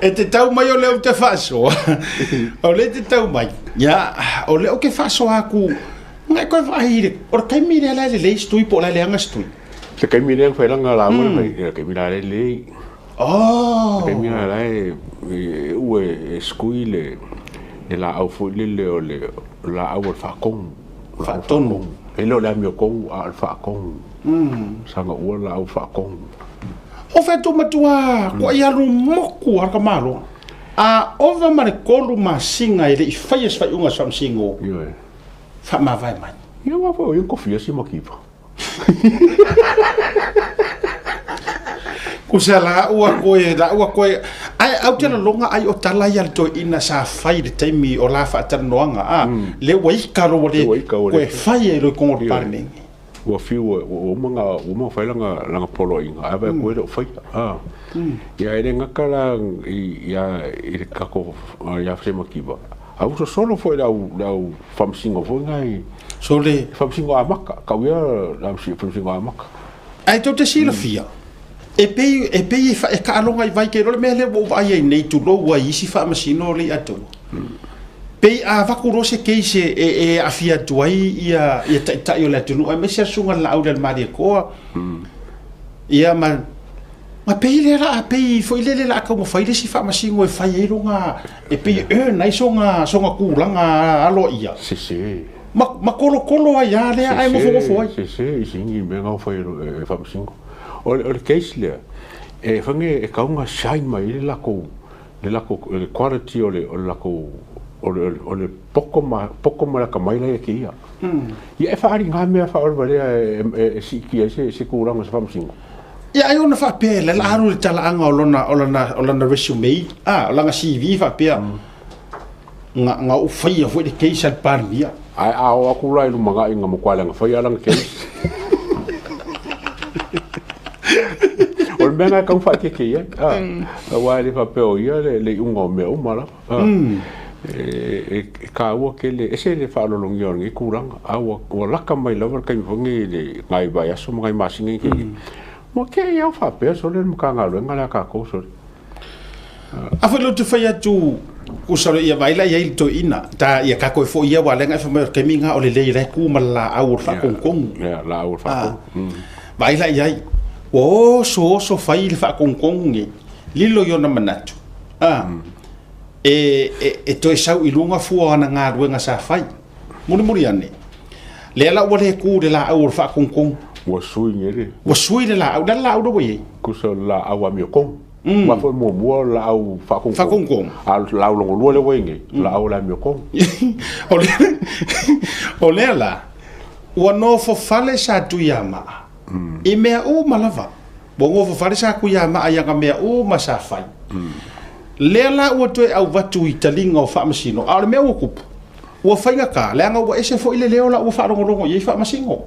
E te tau mai o lea ou te faasoa. O lea e te tau mai. Ia, o lea ou te faasoa atu. Ngai koe vaai i le, o le taimi lea la e lelei se tui po o la e leaga se tui. Se taimi lea na fai lana lauga le fai, le taimi la e lelei. Oh. Le taimi la e ua e sukui le laau foi lele o le laau o le faatonu. Faatonu. E le o le amiotonu, a o le faatonu. Saga ua le laau faatonu. O fea tu matua ko ai alu moku a ka malo. A ova ma le 3 masina e le i faia se faaiuga a se faamasino. Ioe. Faamavae mai. Ia ua foi o ia kofia si makipa. Kusa la ua koe, la ua koe. Ai au te lalonga ai o tala ia le toeaina sa fai i le taimi o la faatalanoaga a le ua ika loa le koe fai ai loa i kogo o le Palemene. Ua fiu ua uma ona ua uma ona fai lana lana poloaiga ae vaai atu e le o faia a. Ia e le gata la i ia i le tatou ia Semakiva a ua sosolo foi le au le au faamasino foi na i Sole. Faamasino amata tau ia le faamasino amata. Ae tou te silafia e pei e pei e e taaloga i vai ke loa le mea lea ua ou vaai ai nei tulou ai isi faamasino o le iatoa. Pei a avatu loa se case e e aafia atu ai ia ia taitai o le atunuu aemaise le susuga i le Laauli a le Malietoa. Ia ma ma pei lea la a pei foi lele la a taumafai le isi faamasino e fai ai lona e pei e earn ai sona sona tulaga aloaia. Sese. Ma ma kolokolo ai lava lea ae nofonofo ai. Sese i sini mea na fai e faamasino. O le case lea e fai e tatau ona shine mai ai le latou le latou le quality o le o le latou o le o le poto ma poto ma le atamai la e ia te ia. Ia e faaali na mea faavalea e siitia ai se se tulaga o se faamasino. Ia ai ona faapea e la alu i le talaaga o lona o lana o lana resume, a o lana CV faapea na na ou faia foi le case a le Palemia. Ae a oo atu la i lumanai na matua leaga faia lana case. O le mea lena e tatau ona faaeteete i ai, aua e le faapea o ia le iuga o mea uma lava. E taua tele, e ese le faaaloalogia o lenei tulaga, a ua lata mai lava le taimi foi lenei i le nai vaiaso ma nai masina i te i. Ua te i lava faapea sole le Matagaluega lea a tatou sole. A foi lea ou te fai atu, tusa loa ia vaai la i ai le toeaina, ta ia tatou e foi ia aua o lea na e fai mai o le taimi lena o lelei o la e tu ma le laau o le faatonutonu. Ia, laau o le faatonutonu. Vaai la i ai, ua oso oso fai le faatonutonu nei, lilo i ona manatu, e toe sau i luga fua o ana galuega sa fai. Mulimuli ane, lea la ua le tu i le laau o le faatonutonu. Ua sui nei le. Ua sui le laau, le a le laau lea ua i ai? Tusa o le laau amiotonu. Aua foi muamua o le laau faatonutonu. Faatonutonu. A o le laau lona lua lea ua i ai nei, o le laau o le amiotonu. O lea la, ua nofo fale sa Tuiamaa i mea uma lava. Ua nofo fale sa Tuiamaa i ana mea uma sa fai. Lea la ua toe auvatu i taliga o faamasino, a o le mea ua tupu, ua faigata, leaga ua ese foi le leo la ua faalogologo i ai faamasino.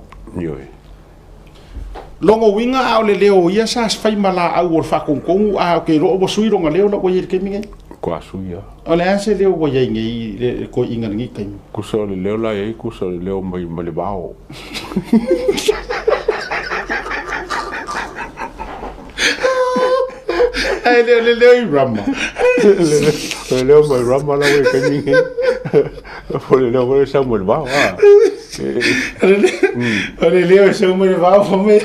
Ioe. Lona uiga a o le leo o ia sa fai ma laau o le faatonutonu, a ou te iloa ua sui lona leo la ua i ai i le taimi nei. Ua sui lava. O le a se leo ua i ai nei le toeaina i lenei taimi? Tusa o le leo la e i ai, tusa o le leo mai le vao. Ae le o le leo i Rama. O le leo mai Rama la ua i le taimi nei. O le leo foi e sau mai le vao. O le leo e sau mai le vao fa mai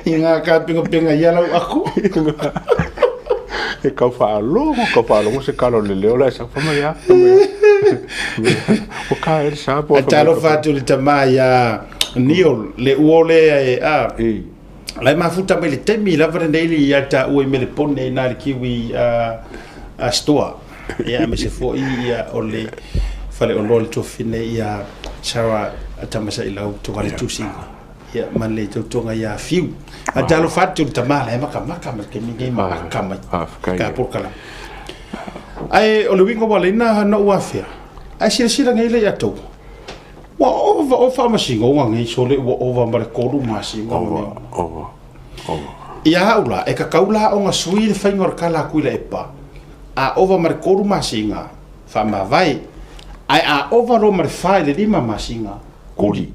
i ngā kāpengapenga i a lau ako. E kau faalogo, kau faalogo se kala o le leo la e sau fa mai a, fa mai a. O ka e le sa po. A talofa atu i le tama ia Neil, le uo lea e a. La e mafuta mai le taimi lava lenei le ia taua i Melepone i nā le Kiwi a Store. Ia aemaise foi ia o le faleoloa le tuafafine ia Sarah Tamasailau Tovale Tusiga. Ia ma le tautoga ia Fiu. A talofa atu i le tama la e makamaka mai le taimi nei ma aka mai. Ka polokalame. Ae o le uiga ua alaina na ou afea. Ae silasila nei le ia tou. Ua ova o faamasinoga nei sole ua ova ma le 3 masina. Ova, ova, ova. Ia au la, e tatau la ona sui le faiga o le kala atu i le epa. A ova ma le 3 masina, faamavae. Ae a ova loa ma le 4 i le 5 masina, kuli.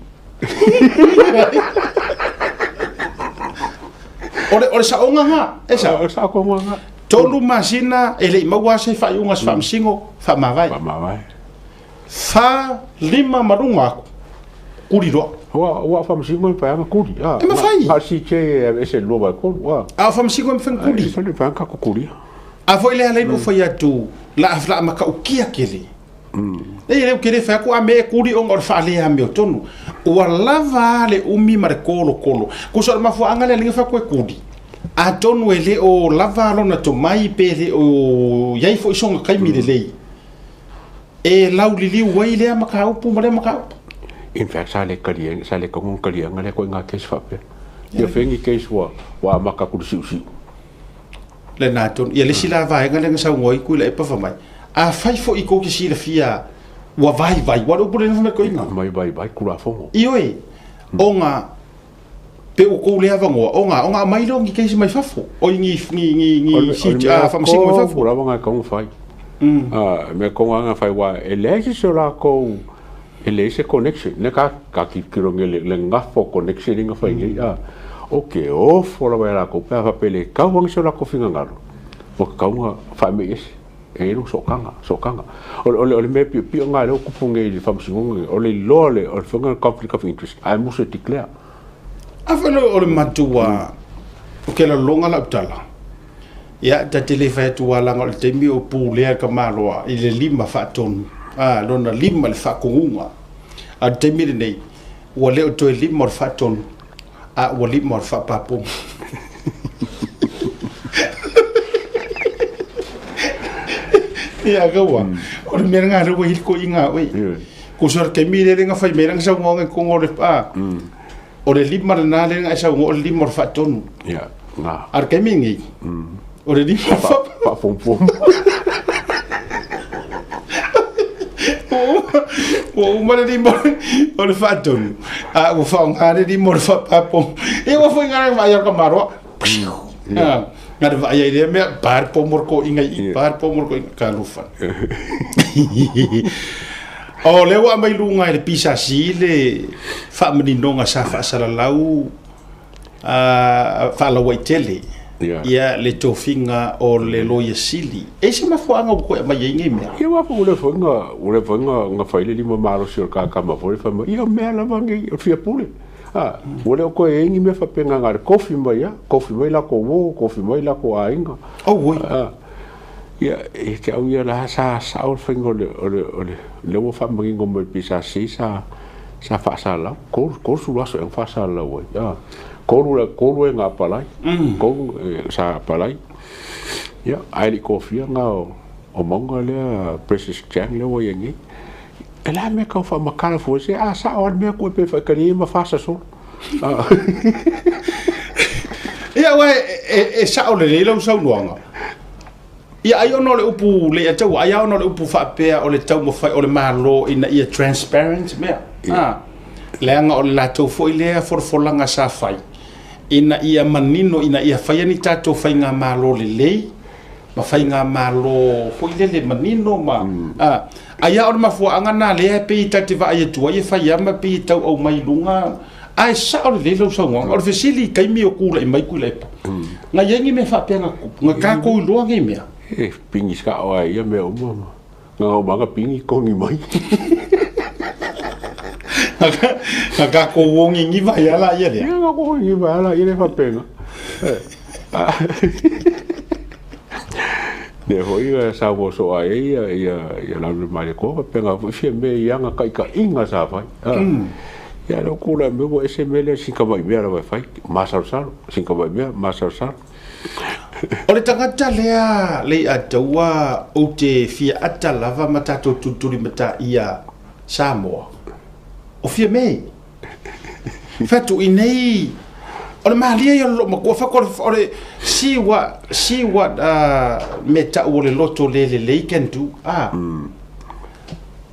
O le saoga ga, e sao. O le saoga ga. 3 masina e le i maua se faaiuga se faamasino, faamavae. Faamavae. 4, 5 ma luga aku, kuli loa. Ua faamasino e mafai lava ona kuli. E mafai. Na o le CJ e aveese i le 2/3. A o faamasino e mafai ona kuli. E mafai ona tatou kulia. A foi lea lea na ou fai atu, la matautia tele. E le ou te le fai atu a mea e kuli ona o le faaleamiotonu. Ua lava le umi ma le kolokolo. Tusa o le mafuaaga lea lea fai atu e kuli. Atonu e le o lava lona tomai pe le o iai foi sona taimi lelei. E lauliliu ai lea mataupu ma lea mataupu. In fact, sa le talia, sa le tatau ona taliaina lea ituaiga case faapea. Ia fai ni case ua amata atu i le siusiu. Lena tonu. Ia le isi la vaega lea na saunoa ai Tuilaepa fai mai, afai foi tou te silafia ua vaivai, ua le upu lea na fai mai toeaina. Mai vaivai Tulafono. Ioe, ona pe ua tou le avanoa, ona ona aumai lea o ni case mai fafo, oi ni ni ni faamasino mai fafo. O le mea tonu lava lena e tatau ona fai. O le mea tonu lava lena e fai aua e leai se isi o latou e leai se connection. Lea ka tilotilo nei i le gafa o connection lea na fai nei, o ke ofo lava ia latou pe a faapea e le tau ane so latou finagalo, ua tatau ona faamei ese. E i ai lou sootaga, sootaga. O le mea piopio lena lea ua tupu nei i le faamasinoga nei, o le iloa o le faiga o le conflict of interest, ae musu e declare. A foi o le matua, o ke laloga lau tala. Ia, ta te le fai atu lava leaga o le taimi o pulea le tamaloa i le lima faatonu, a, lona lima i le faatonuga. A o le taimi lenei, ua le o toe lima o le faatonu, a ua lima o le faapapoga. Ia, kaua, o le mea lena lea ua i ai le toeaina a oe. Tusa o le taimi lea na fai mai ai lana saunoaga i totonu o le, a, o le lima lena lea na e saunoa o le lima o le faatonu. Ia, na. A o le taimi lenei, o le lima faafomofomo. Ua uma le lima o le faatonu, a ua faaaoga le lima o le faapapomo. Ia ua foi ngā vaai o ka maroa. Ngā le vaai ai lea mea, pa le pomo le koʻiga i i, pa le pomo le koʻiga, talofa. O lea ua aumai luga e le PSC le faamaninoga sa faasalalau faalauaitele ia le tofiga o le Loia Sili. E i ai se mafuaaga ua toe aumai ai nei mea? Ia aua foi ua leva foi na fai le lima malosi o le kakama foi lea fai mai, ia o mea lava nei o le fia pule. Ua le o toe i ai ni mea faapena na o le tofi mai lava, tofi mai latou uo, tofi mai latou aiga. Auoi. Ia, ia te au ia la sa sao le faiga o le, o le, o le, lea ua faamanino mai e le PSC sa, sa faasalau, 30 aso ea na faasalau ai, a, 3 e na apalai, 3 sa apalai. Ia, ae le i tofia na o Mauga lea, Precious Chang lea ua i ai nei. E le a mea tau faamatala fua se, a sao lava le mea koe pe faitalia ia ma fasa solo. Ia, aua e sao lelei lau saunoaga. Ia, ai ona o le upu le ia taua, ai ona o le upu faapea o le taumafai o le Malo ina ia transparent mea. Leaga o le latou foi lea folafolaga sa fai, ina ia manino, ina ia faia ni tatou faigamalo lelei, ma faigamalo foi lele manino ma, ai lava o le mafuaaga na lea e pei ta te vaai atu ai e fai lava ma pei e tau aumai i luga, ae sao lelei lau saunoaga. O le fesili i taimi o tulai mai Tuilaepa, na i ai ni mea faapea na tupu, na tatou iloa nei mea? E pigi sao lava i ia mea uma ma na uma na pigi togi mai. Na tatou ogigiva ai lava laia lea. Ia, na ogigiva ai lava laia lea faapena. Lea foi saunoa soo ai ia Laulima Malietoa faapena foi Fiame i ana taitaiga sa fai. Ia lea ua tulai mai ua ese mea lea sina tamai mea lava e fai, masalosalo, sina tamai mea, masalosalo. O le tagata lea Leiataua ou te fia ata lava ma tatou tulitulimatāia Samoa, o Fiame. Fai atu i nei, o le malie ia o le loomatua, fai atu o le see what, see what mea tau o le loto le lelei can do.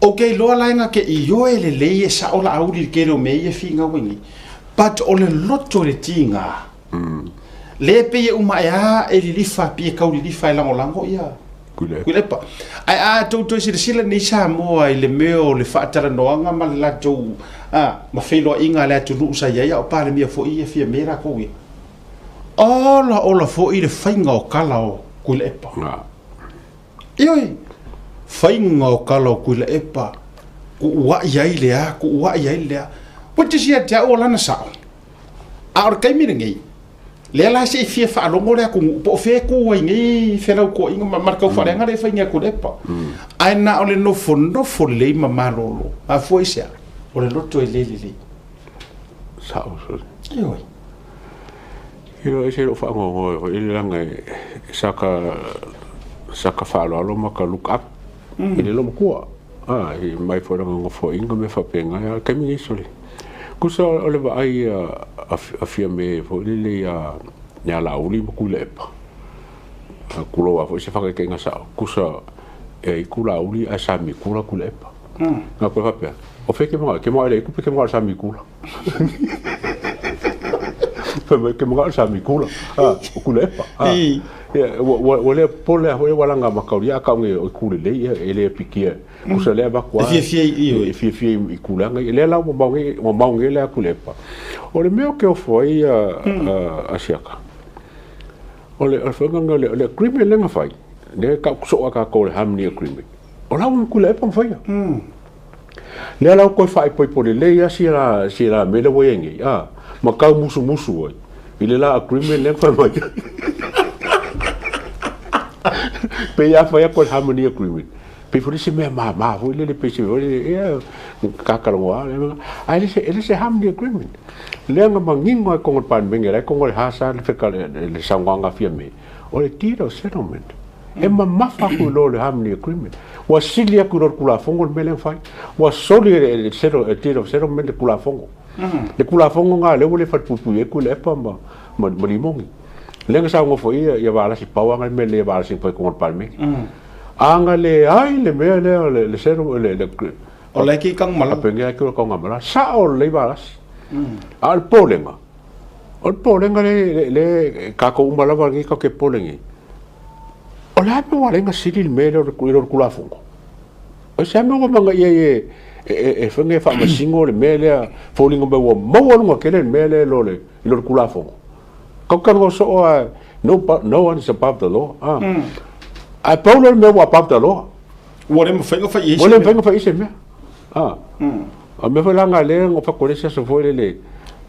Ou te iloa la e na te ioe lelei e sao Laauli i le tele o mea ia e finau ai nei. But o le loto i le tiga, le pei e uma ae a e lilifa, pei e tau lilifa e lagolago ia Tuilaepa. Ae a tou toe silasila nei Samoa i le mea o le faatalanoaga ma le latou ma feiloaiga a le atunuu sa i ai, a o Palemia foi ia Fiame latou ia. Ola ola foʻi le faiga o kala o Tuilaepa. Ioe, faiga o kala o Tuilaepa, kuuaʻi ai le a, kuuaʻi ai le a. Ua tisi ia te au o lana sao. A o le taimi lenei, lea la se i fia faalogo le atunuu po o fea e tu ai nei felautoaʻiga ma le taufaaleaga lea e fai nei a Tuilaepa. Ae na o le nofonofo lelei ma malolo. Mafua i se a? O le loto e le lelei. Sao sole. Ioe. Ioe, e ese lou faanoanoa foi le laga e sa ka sa ka faaaloalo ma ka look up i le loomatua. A i mai foi lana nofoaiga ma mea faapena, a o le taimi lenei sole. Tusa o le vaai a Fiame foi lele ia ia Laauli ma Tuilaepa, tulou lava foi se faataitaiga sao, tusa e aitu Laauli ae sami kula Tuilaepa. Na koe faapea, o fea e te manao e te manao i le aitu pe te manao i le sami kula? Fai mai, ke manao i le sami kula, a, o Tuilaepa. A, ia, ua le popole lava foi ua laga makauli, a tau nei o itu lelei, ia, e le pikia. Tusa lea avatu lava. E fiafia i, e fiafia i tulaga ia. Lea la ua mamao nei, ua mamao nei lea Tuilaepa. O le mea ou te ofo ai Asiata, o le faiga lena o le agreement lea na fai, lea e tau soo lava tatou o le harmony agreement, o la ua Tuilaepa na faia. Lea la ua toe faaipoipo lelei lava si la si la mea lea ua i ai nei, a, ma tau musumusu ai i le la agreement lea na fai mai. Pei a fai atu o le harmony agreement, pei foi le se mea mama foi lele, pei se mea foi lele, ia, kakalongoa, ae le se, e le se harmony agreement. Lea na manino lava i totonu o le Palemene, la e i totonu o le Hansard le feka le saunoaga a Fiame, o le deed of settlement. E mamafa atu i lo le Harmony Agreement. Ua sili atu i lo le Tulafono le mea lea na fai. Ua soli e le Deed of Settlement le Tulafono. Le Tulafono lena lea ua le falepuipui ai Tuilaepa ma Limoni. Lea na saunoa foi ia Valasi Power le mea lea Valasi na fai i totonu o le Palemene. A na leai le mea lea o le settlement, O la e ke i Tanumalala. Faapena ke o Tanumalala. Sao lelei Valasi. A o le popolega, o le popolega lea tatou uma lava lenei tatou te popole nei, O le a le mea ua ala ai ona sili le mea lea i lo le Tulafono? O se a mea ua manaia ai e fai e faamasino le mea lea, foliga mai ua maualuga tele le mea lea i lo le Tulafono? Tatou talanoa soo lava, no one is above the law. Ae pau lea o le mea ua above the law. Ua le mafai ona fai i ai se mea. Ua le mafai ona fai i ai se mea. O le mea foi la lena lea na ou fai atu ai le isi aso foi lele,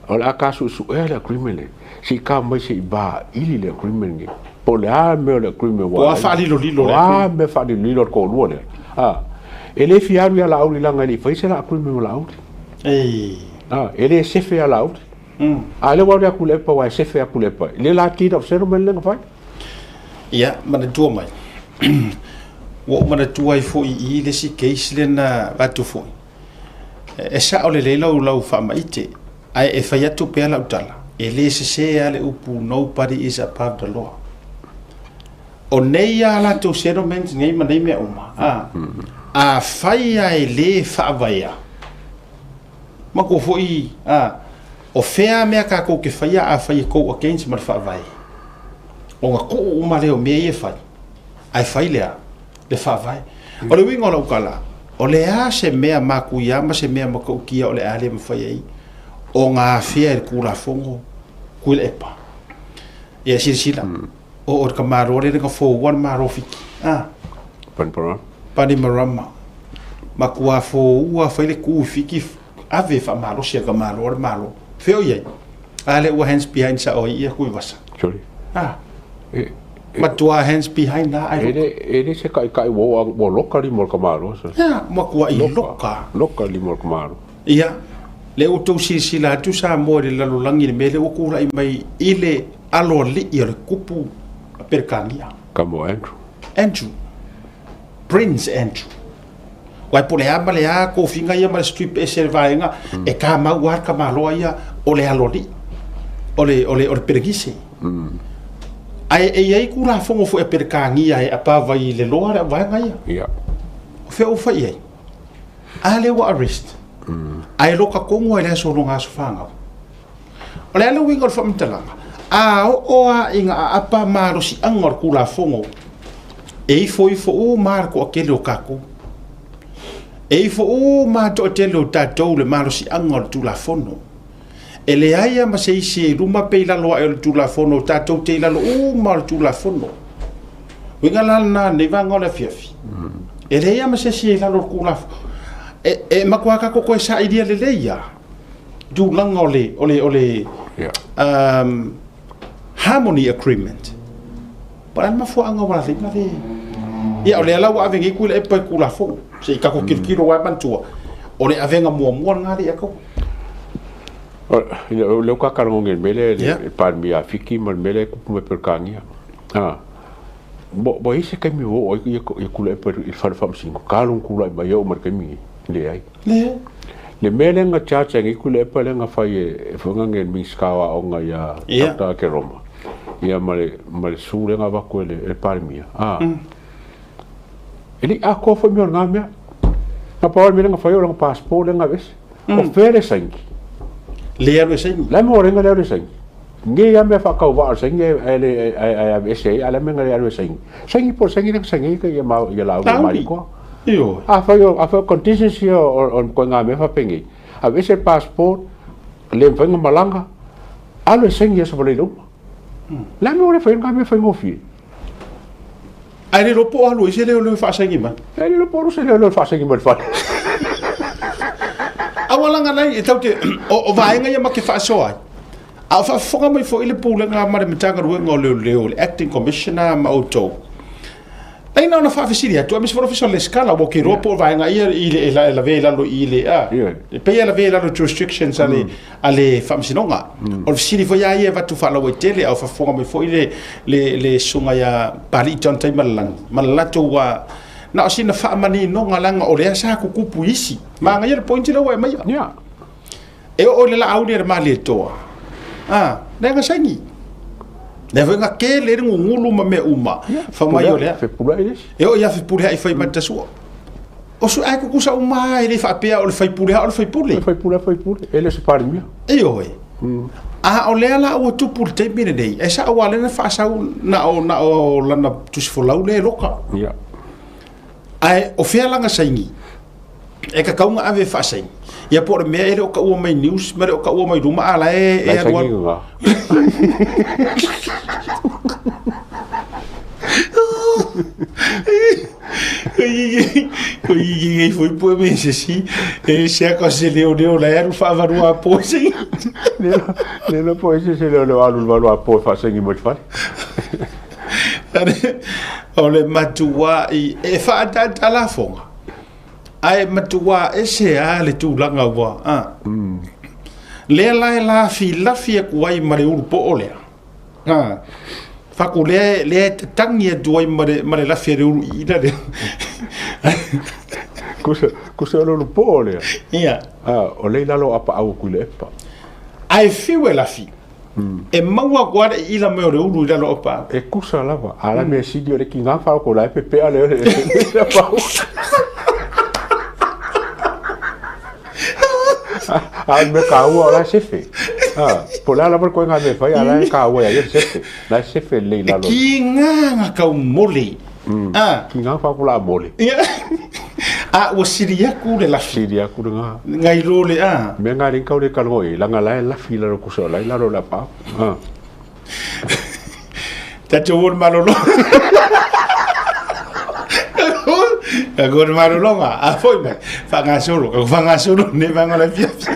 o le a ta suesuea le agreement lea, se i ta omai se i vaili le agreement lenei, po o le a le mea o le agreement ua. Po o a faalilolilo o le agreement. Po o a mea faalilolilo a le toalua lea. E le fia alu ia Laauli leaga e le i faia se la agreement ma Laauli. E le sefe ia Laauli. A o lea ua alu ia Tuilaepa aua e sefe ia Tuilaepa i le la deed of settlement lea na fai. Ia, manatua mai, ua ou manatua ai foi i i le isi case lea na avatu foi. E sao lelei lau lau faamaite, ae e fai atu pea lau tala, e le sese lava le upu nobody is above the law. O nei a latou settlements nei ma nei mea uma, a, afai lava e le faavaea, Matua foi, a, o fea a mea tatou te faia afai e go against ma le Faavae? Ona tuu uma lea o mea ia e fai, ae fai le a? Le Faavae. O le uiga o lau tala, o le a se mea matuia ma se mea matautia o le a le mafai ai ona afea e le Tulafono Tuilaepa? Ia silasila, o le tamaloa lea na foua le Malo o Fiti, a? Panimarama. Matua foua fai le ku i Fiti, ave e faamalosi e le tamaloa le Malo. Fea o i ai? A lea ua hands behind sao ai ia Tuivasa. Sorry. A. Matua hands behind la ai. E le se taitai ua ua loka lima o le tamaloa. Ia, matua i loka. Loka lima o le tamaloa. Ia, lea ua outou silasila atu Samoa i le lalolagi i le mea lea ua tulai mai i le aloalii o le tupu a Peretania. Kamo Andrew. Andrew. Prince Andrew. Uae po o le a ma le a tofiga ia ma le strip ese le vaega, e kamau lava le tamaloa ia o le aloalii, o le, o le, o le Perekise. Ae e i ai Tulafono foi a Peretania e above ai i le loa le vaega ia. Ia. O fea ua fai i ai? A lea ua arrest. Ae loka tonu lava i le aso o lona aso fanau. O le a le uiga o le faamatalaga? A oo lava ina aapa malosiaga o le Tulafono, e ifo ifo uma lava le toatele o tatou. E ifo uma lava le toatele o tatou i le malosiaga o le Tulafono. E leai lava ma se isi e i luma pe i lalo ae o le Tulafono, tatou te i lalo uma o le Tulafono. Uiga la lena lenei vaega o le afiafi. E leai lava ma se isi e i lalo o le Tulafono. E, e matua tatou toe sailia lelei lava tulaga o le, o le, o le Harmony Agreement. Po o le a le mafuaaga ua lafai ma le... Ia, o lea la ua ave nei Tuilaepa i Tulafono. Se i tatou tilotilo aua e manatua, o le avega muamua lena lea ia tatou. O lea ua ta talanoa i le mea lea le Palemia a Fiti ma le mea lea e tupu mai Peretania. Ua i ai se taimi ua oo ai ia Tuilaepa i le fale faamasino, talu ona tulai mai e oo mai i le taimi lenei? Leai. Leai. Le mea lea na charge ai nei Tuilaepa lea na fai e le Minisita o Aoga ia Dr. Akeroma ia ma le ma le sue lea na avatu e le Palemia. E le i atoa foi mea o lena mea. Na pau lava le mea lea na fai o lana passport lea na aveese. O fea le saini? Le alu e saini. Le a mea o le alu e saini? Nei lava mea faatauvaa o le saini ae aveese ai, a o le a mea na le alu e saini? Saini po o le saini lea na saini ai ia Laauli o Malietoa. Ioe. Afai o, afai o conditions ia o le ituaiga mea faapenei, aveese le passport, le mafai ona malaga, alu e saini i aso Faraile uma. Le a mea ua le fai ai lena mea faigofie? Ae le iloa po o alu ai se leoleo e faasaini mai. E le iloa po o alu se leoleo e faasaini mai i le fale. Aua laga nai e tau te o vaega ia ma te faasoa ai. A o faafofoga mai foi le Pulega ma le Matagaluega o Leoleo, le Acting Commissioner ma outou. Ai na ona faafesili atu, aemaise foi le Ofisa o le Lesitala, ua ou te iloa po o vaega ia i le, e lavea i lalo i le, a, e pei e lavea i lalo jurisdictions a le, a le Faamasinoga. O le fesili foi lava ia e avatu faalauaitele, a o faafofoga mai foi le, le, le Susuga ia Papalii John Taimalalagi, ma le latou, a, na o sina faamaninoga leaga o lea sa tutupu i isi. Manaia le point lea ua e aumaia. E oo i le laauli a le Malietoa, a, lea na saini. Lea foi na tele le gugulu ma mea uma. Fa mai o lea. Fepuleai le isi. E oo ia Fepuleai fai mai ta sua. O su ai kukusa uma e le faapea o le faipule o le faipule. Le faipule faipule, e le o se Palemia. Ioe. A o lea la ua tupu le taimi lenei, e sao lava lea na faasau na o, na o lana tusi folau lea e loka. Ia. Ae o fea lana saini? E tatau ona ave e faasaini. Ia po o le mea e le o taua mai news ma le o taua mai luma a la e e alu alu. Ko i i foi po me se si e se a se leo leo la alu faavalua a po se. Le le po se se leo leo alu valua po faasaini mo le fale. O le matua i e faaataata lafoga. Ae matua ese lava le tulaga ua a. Lea la e lafilafi atu ai ma le ulu poo lea. A. Faku lea, lea e tatagi atu ai ma le, ma le lafi a le ulu iina lea. Kusa, kusa o le ulu poo lea. Ia. A, o lea i lalo o apaau o Tuilaepa. Ae fiu e lafi. E maua atu lava le iila mai o le ulu i lalo o apaau. E kusa lava, a la mea sili o le kiga whaoko la e pepea le le pau. A me ka ua o la sefe. A, po la lava koe ngā me whai, a la e ka ua ia sefe. La e sefe le i lalo. E ki ngā ngā kau mole. A. Ki ngā whaoko la mole. Ia. A ua sili aku le lafi. Sili aku le ngā. Ngai lo le a. Mea ngā ringa kau le kalongo e, langa la e lafi lalo kusa o la i lalo la pau. A. Tatou o le malolo. Ka go le malologa, a foi mai, whangasolo, ka whangasolo ne vanga la fiafi.